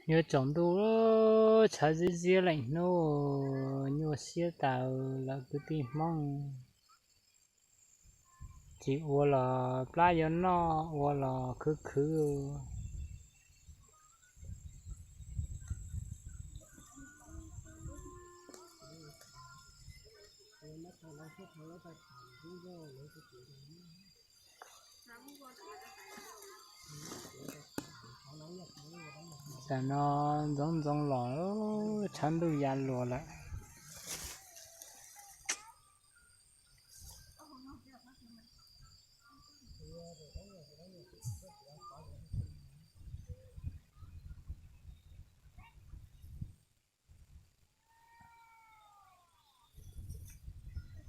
Yuav tsaus ntuj, tshav ziab ziab leej hnub, nyuaj siab tas lawm kwv tij Hmoob. Tsis ua los plab yuav noj, ua los khwv khwv. Tam no ntxoov ntxoo los, tshav ntuj ya luas lawm.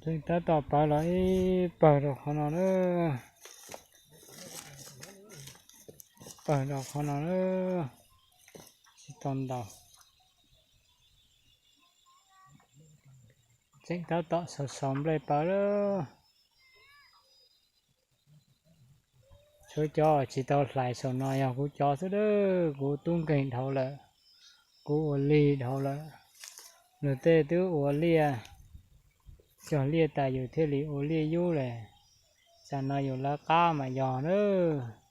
Tseem tab tom pawv los ib pawg rau qhov no na, pawg rau qhov no na, tsis tau ntau. Tseem tab tom xaus xaus nplej pawv lawm. Tshuav cov tsis tau hlais saum no yog kuv cov xwb, kuv tub nkeeg dhau lawm, kuv ua lig dhau lawm. Luag tej twb ua liaj, cog liaj tas yus thiaj li ua liaj yub lawm. Tam no yus lawv qab mas yog lawm.